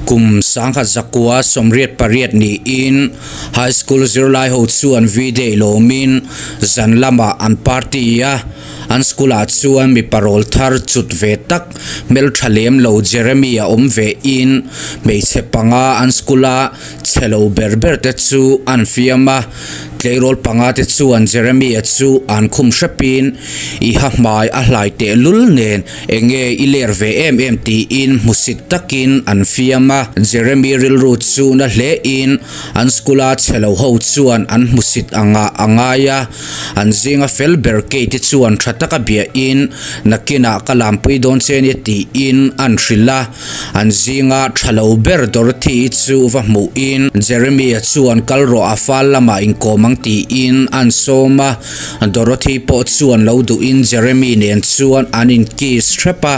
Kum 1988 niin High School zirlai ho chuan V-Day lawmin zan lamah an party a, an school ah chuan mipa rawl thar chut ve tak hmeltha lem lo Jeremy a awm ve in hmeichhe panga an school a chhe lo ber ber te chu an fiam a, tleirawl panga te chuan Jeremy a chu an khum hrep in i ha hmai a hlai teh lul nen Enge i ler ve em em tiin hmusit takin an fiam a, Jeremy rilru chu na hle in an school a chhe lo ho chuan an hmusit angah a ngai a, an zinga fel ber Kate chuan tha taka bia in nakinah ka lampui dawn che nia tiin an hrilh a, an zinga tha lo ber Dorothy chu va hmuh in Jeremy-a chuan kal rawh a fal lamah inkawm ang tiin an sawm a. Dorothy pawh chuan lo duhin Jeremy nen chuan an in kiss hrep a,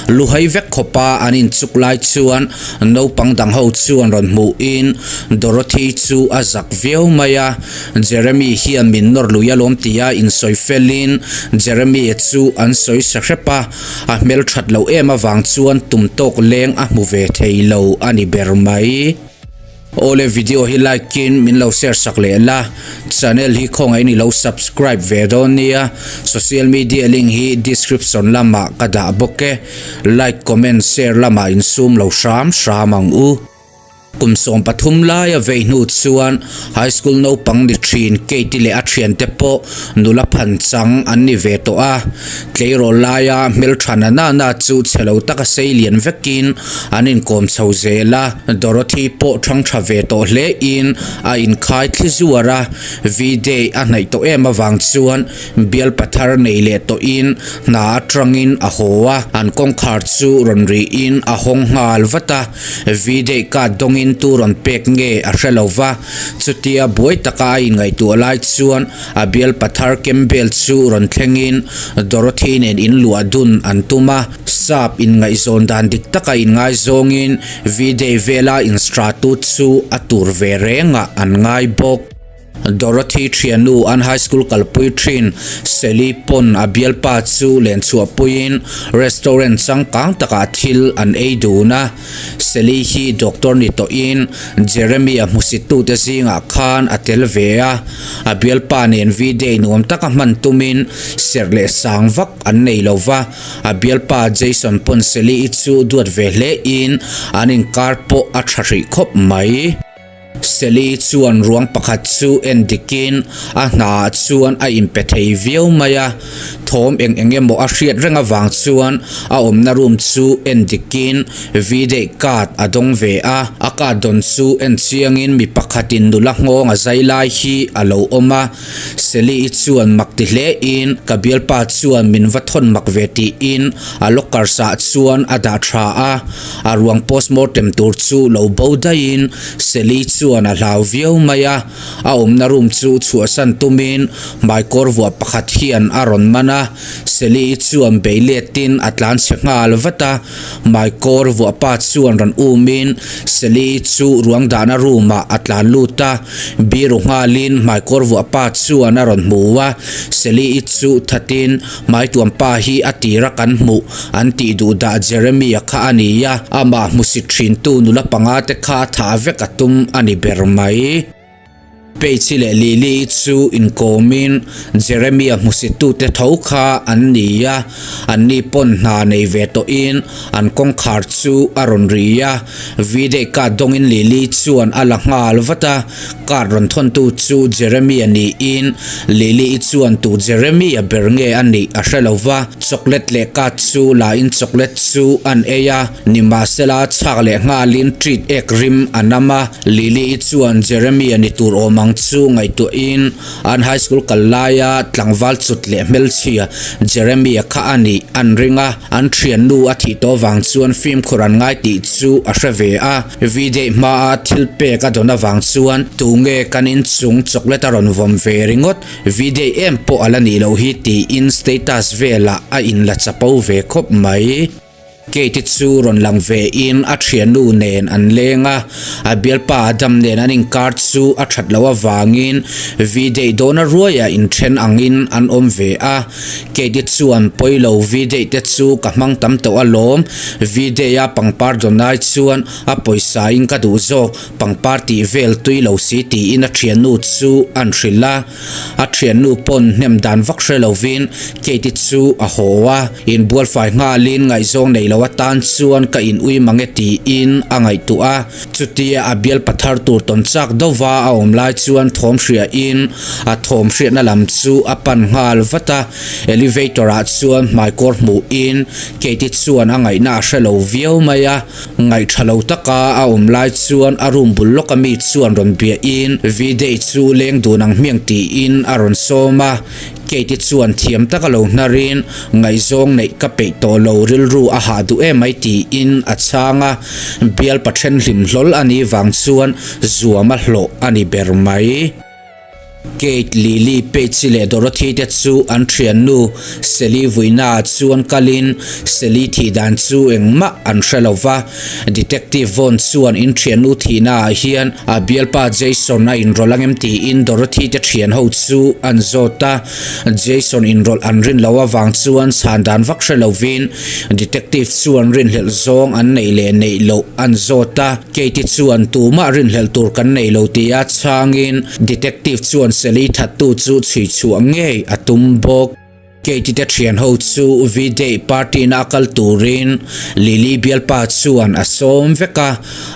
luhai vek khawpa an inchuk lai chuan naupang dang ho chuan rawn hmuhin Dorothy chu a zak viau mai a, Jeremy hian min nawr lui alawm tia insawi felin Jeremy chu an sawi sa hrep a, a hmelthat loh em avang chuan tum tawk leng a hmu ve thei lo a ni ber mai. Awle video hi like in min lo share sak leh la, channel hi khawngaih in i lo subscribe ve dawn nia, social media link hi description lamah ka dah bawk e, like comment share lamah insum lo hram hram ang u. Kum 13 laia vei hnu chuan high school naupang ni thin Kate leh a thiante pawh nula phan chang an ni ve tawh a, tleirawl laia hmeltha na na na chu chhe lo taka sei lian vekin an inkawm chho zel a, Dorothy pawh thang tha ve tawh hle in a inkhai thli zuar a, V-day a hnaih tawh em avang chuan bial pathar nei leh tawh in hna atangin a haw a, an kawngkhar chu rawn ri in a hawng nghal vat a, V-day card dawngin tu rawn pek nge a hre lo va, chutia buai taka a inngaihtuah lai chuan a bial pathar Campbell chu rawn thlengin Dorothy nen inluah dun an tum a. Sap inngaihzawn dan dik taka inngaizawngin V-Day vela instratut chu a tur ve rengah an ngai bawk. Dorothy thiannu an high school kalpui thin Sally pawn a bialpa chu lenchhuahpuiin restaurant changkang takah thil an ei dun a. Sally hi doctor ni tawhin Jeremy-a hmusittute zingah khan a tel ve a, a bialpa nen V-Day nuam taka hman tumin serh leh sang vak an nei lo va, a bialpa Jason pawn Sally-i chu duat ve hlein an inkar pawh a tha hrih khawp mai. Sally chuan ruang pakhat chu en dikin a hnaah chuan a inpe thei viau mai a, thawm eng eng emaw a hriat reng avang chuan a awmna room chu en dikin V-day card a dawng ve a, a card dawn chu en chiangin mi pakhatin nula nghawng a zai lai hi a lo awm a, Sally-i chuan mak ti hlein ka bialpa chuan min va thawn mak ve tiin a locker sah chuan a dah tha a, A ruang postmortem tur chu lo bo daihin Sally chuan a hlau viau mai a, a awmna room chu chhuahsan tumin hmaikawr vuah pakhat hian a rawn man a, Sally chuan bei letin a tlan chhe nghal vat a, hmaikawr vuah pa chuan rawn umin Sally chu ruang dahna room ah a tlan lut a, biru nghalin hmaikawr vuah pa chuan a rawn hmu a, Sally chu thatin Hmaituam pa hi a tira kan hmuh an tih duh dah Jeremy-a kha a ni a, amah hmusit thintu nula panga te kha a thah vek a tum a ni ber mai. Paige leh Lily-i chu inkawmin Jeremy-a hmusittute tho kha an ni a, anni pawn hna nei ve tawhin an kawngkhar chu a rawn ri a, V-day card dawngin Lily chuan a la nghal vat a. Card rawn thawntu chu Jeremy-a niin Lily-i chuan tu Jeremy-a ber nge a nih a hre lo va, chocolate leh card chu lain chocolate chu an ei a, nimahsela chhak leh nghalin treat ek rim a nam a. Lily-i chuan Jeremy-a ni tur awm ang chu ngaihtuahin an high school kal laia tlangval chut leh hmelchhia Jeremy-a kha a nih an ring a, an thiannu a thih tawh vang chuan fimkhur an ngai tih chu a hre ve a. V-day hmaa thil pek a dawn avang chuan tunge kan inchung chocolate a rawn vawm ve ringawt, V-day em pawh a la nih loh hi tiin status velah a inla chapo ve khawp mai. Kate chu rawn lang ve in a thiannu nen an leng a, a bialpa Adam nen an inkar chu. chu a that loh avangin V-day dawna ruaia inthen angin an awm ve a. Kate-i chuan pawi lo V-day te chu ka hmang tam tawh alawm. V-day a pangpar dawn ai chuan a pawisa in ka duh zawk, pangpar tih vel tui lo si tiin a thiannu chu an hrilh a. A thiannu pawn hnem dan vak hre lovin Kate-i chu a haw a, inbualfai nghalin ngaihzawng nei lo atan chuan ka in ui mang e tiin a ngaihtuah a. Chutia a bial pathar tur tawn chak deuhva a awm lai chuan thawm hriahin a thawm hriatna lam chu a pan nghal vat a, elevator ah chuan hmaikawr hmuhin Kate-i chuan a ngaihna a hre lo viau mai a. Ngaihṭha lo taka a awm lai chuan a room bul lawka mi chuan rawn biahin V-Day chu leng dun ang hmiang tiin a rawn sawm a. Kate-i chuan thiam taka lo hnarin ngaihzawng neih ka peih tawh lo rilru a hah duh em mai tiin a chhang a. Bial pathen hlim hlawl a nih vang chuan zuam a hlawh a ni ber mai. Kate, Lily, Patsy leh Dorothy te chu an thiannu Sally vuinaah chuan kalin Sally thih dan chu engmah an hre lo va. Detective Vaughn chuan in thiannu thihnaah hian a bialpa Jason a inrawlh angem tiin Dorothy te thian ho chu an zawt a. Jason inrawlh an rin loh avang chuan chhan dan vak hre lovin Detective chuan rinhlelh zawng an neih leh neih loh an zawt a. Kate-i chuan tumah rinhlelh tur kan nei lo tia chhangin Detective chuan Sally thattu chu chhui chhuah ngei a tum bawk. Kate-i te thian ho chu V-Day party na a kal turin Lily bialpa chuan a sawm vek a,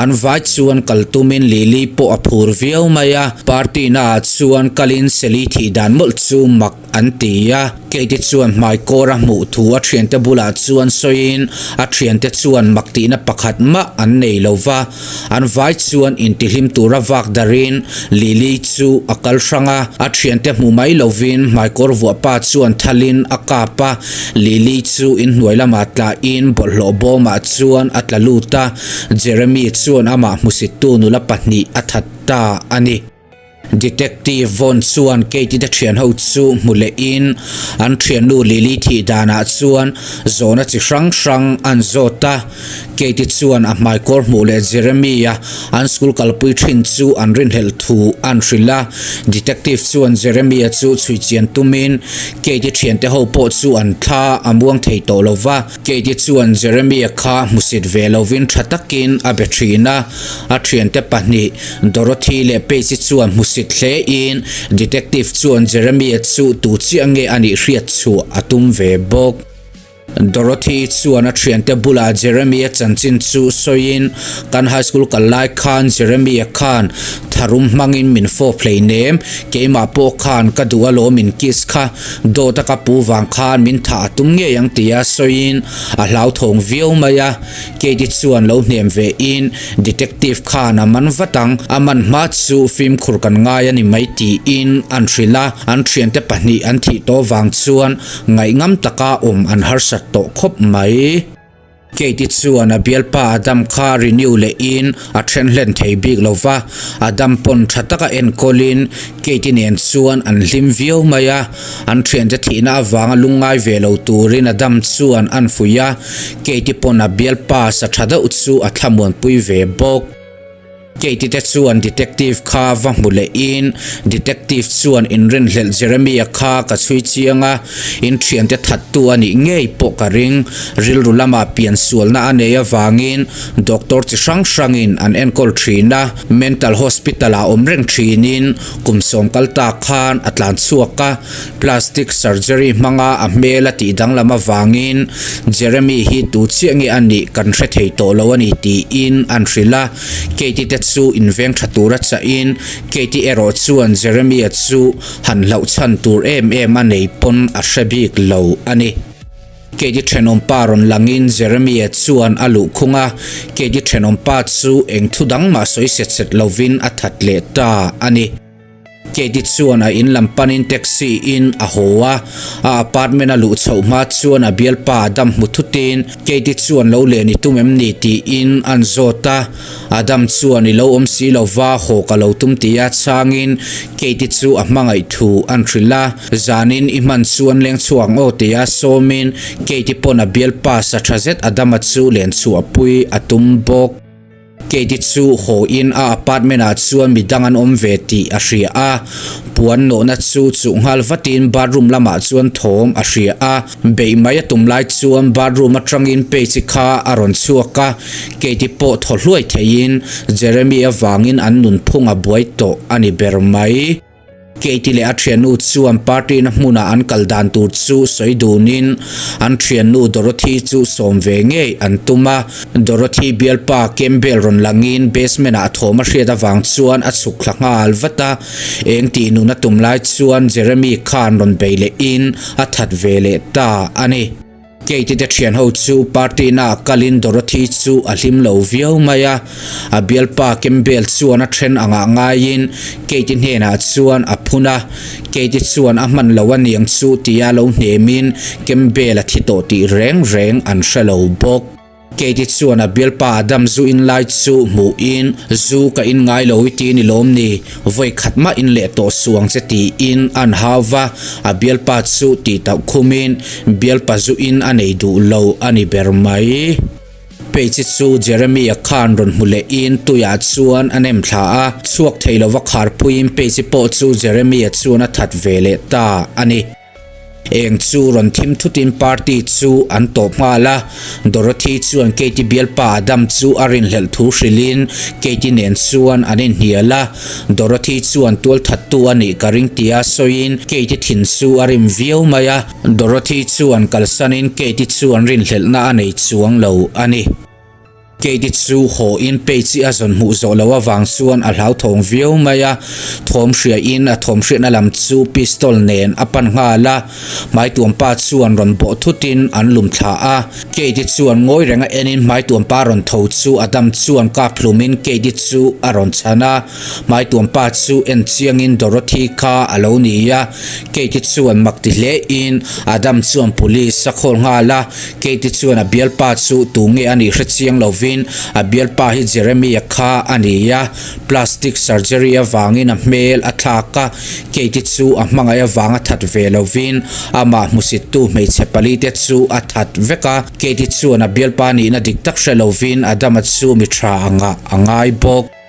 an vai chuan kal tumin Lily pawh a phur viau mai a, party na ah chuan kalin Sally thih dan mawlh chu mak an ti a. Kate-i chuan hmaikawr a hmuh thu a thiante bulah chuan sawiin a thiante chuan mak tihna pakhat mah an nei lo va, an vai chuan intihlim tura vak darin Lily chu a kal hrang a, a thiante hmu mai lovin hmaikawr vuah pa chuan thalin a kap a, Lily chu inhnuai lamah tlahin bawlhhlawh bawmah chuan a tla lut a, Jeremy chuan amah hmusittu nula pahnih a that ta a ni. Detective Vaughn chuan Kate-i te thian ho chu hmu lehin an thiannu Lily thih danah chuan zawhna chi hrang hrang an zawt a. Kate-i chuan a hmaikawr hmuh leh Jeremy-a an school kalpui thin chu an rinhlelh thu an hrilh a. Detective chuan Jeremy-a chu chhui chian tumin Kate-i thiante ho pawh chu an thla a muang thei tawh lo va. Kate-i chuan Jeremy-a kha hmusit ve lovin tha takin a be thin a. A thiante pahnih Dorothy leh Paige chuan hmusit hle in Detective chuan Jeremy-a chu tu chiah nge a nih hriat chhuah a tum ve bawk. Dorothy chuan a thiante bulah Jeremy-a chanchin chu sawiin kan high school kal lai khan Jeremy-a khan tharum hmangin min fawp hleinem, keimah pawh khan ka duh alawm in kiss kha dawt a ka pu vang khan min thah a tum ngei ang tia sawiin a hlauthawng viau mai a. Katie chuan lo hnem ve in Detective khan a man vat ang, a man hma chu fimkhur kan ngai a ni mai tiin an hrilh a, an thiante pahnih an thih tawh vang chuan ngaihngam taka awm an harsat tawh khawp mai. Katie chuan a bialpa Adam kha renew leh in a then hlen thei bik lo va, Adam pawn tha taka enkawl in Katie nen chuan an hlim viau mai a. An thiante thihna avanga lungngai ve lo turin Adam chuan an fuih a, Katie pawn a bialpa sa tha deuh chu a thlamuanpui ve bawk. Katie te chuan detective kha va hmu lehin detective chuan inrinhlelh Jeremy-a kha ka chhui chiang a, in thiante thattu a nih ngei pawh ka ring. Rilru lamah piansualna a nei avangin doctor chi hrang hrangin an enkawl thin a, mental hospital-ah awm reng thinin Kum sawm kal tak khan a tlan chhuak a, plastic surgery hmanga a hmel a tih danglam avangin Jeremy hi tu chiah nge a nih kan hre thei tawh lo a ni tiin an hrilh a. Katie te chu inveng tha tura chahin Katie erawh chuan Jeremy-a chu han hlauh chhan tur em em a nei pawn a hre bik lo a ni. Katie thenawmpa rawn langin Jeremy-a chuan a luh khung a, Katie thenawmpa chu eng thu dang mah sawi set set lovin a that leh ta a ni. Katie chuan a in lam panin taxi in a haw a, a apartment a luh chhoh hma chuan a bialpa Adam hmu thutin Katie chuan lo len i tum em ni tiin an zawt a, Adam chuan i lo awm si lova haw ka lo tum tia chhangin Katie chu a hmangaih thu an hrilh a, zanin i hman chuan leng chhuak ang aw tia sawmin Katie pawn a bialpa sa tha zet Adama chu len chhuahpui a tum bawk. Katie chu haw in a apartment ah chuan midang an awm ve tih a hria a, puan nawhna chu chuh nghal vatin bathroom lamah chuan thawm a hria a, beih mai a tum lai chuan bathroom atangin Paige kha a rawn chhuak a, Katie pawh thaw hluai theiin Jeremy avangin an nunphung a buai tawh a ni ber mai. Katie leh a thiannu chuan party na hmunah an kal dan tur chu sawi dunin an thiannu Dorothy chu sawm ve ngei an tum a. Dorothy bialpa Campbell rawn langin basement ah thawm a hriat avang chuan a chhuk thla nghal vat a. Eng tih nun a tum lai chuan Jeremy khan rawn bei lehin a that ve leh ta a ni. Kate te thian ho chu party na ah kalin Dorothy chu a hlim lo viau mai a, a bialpa Campbell chuan a then angah ngaiin Kate hnenah chuan a phun a, Kate chuan a hman lo aniang chu tia lo hnemin Campbell a thi tawh tih reng reng an hre lo bawk. Katie chuan a bialpa Adam zu in lai chu hmuhin, Zu ka in ngai lo i ti ni lawm ni, vawi khat mah in leh tawh suh ang che tiin an hau va, a bialpa chu tih tauh khumin bialpa zu in a nei duh lo a ni ber mai. Paige chu Jeremy-a khan rawn hmu lehin tuiah chuan a nem thla a, chhuak thei lova kharpuiin Paige pawh chu Jeremy-a chuan a that ve leh ta a ni. Eng chu rawn thim thutin party chu an tawp nghal a, Dorothy chuan Katie bialpa Adam chu a rinhlelh thu hrilhin Katie nen chuan an inhnial a, Dorothy chuan tualthattu a nih ka ring tia sawiin Katie thin chu a rim viau mai a, Dorothy chuan kalsanin Katie chuan rinhlelhna a nei chuang lo a ni. Katie chu haw in Paige a zawn hmuh zawh loh avang chuan a hlauthawng viau mai a, thawm hria in a thawm hriatna lam chu pistol nen a pan nghal a, hmaituampa chuan rawn bawh thut in an lum thla a, Katie chuan ngawi reng a en in hmaituampa rawn tho chu Adam chuan kap hlum in Katie chu a rawn chhan a, hmaituampa chu en chiang in Dorothy kha a lo ni a, Katie chuan mak ti hle in Adam chuan police a call nghal a. Katie chuan a bialpa chu tu nge a nih hre chiang lovin a bialpa hi Jeremy-a kha a ni a, plastic surgery avangin a hmel a thlak a, Katie chu a hmangaih avanga that ve lovin amah hmusittu hmeichhe pali te chu a that vek a, Katie chuan a bialpa nihna dik tak hre lovin Adama chu mi tha angah a ngai bawk.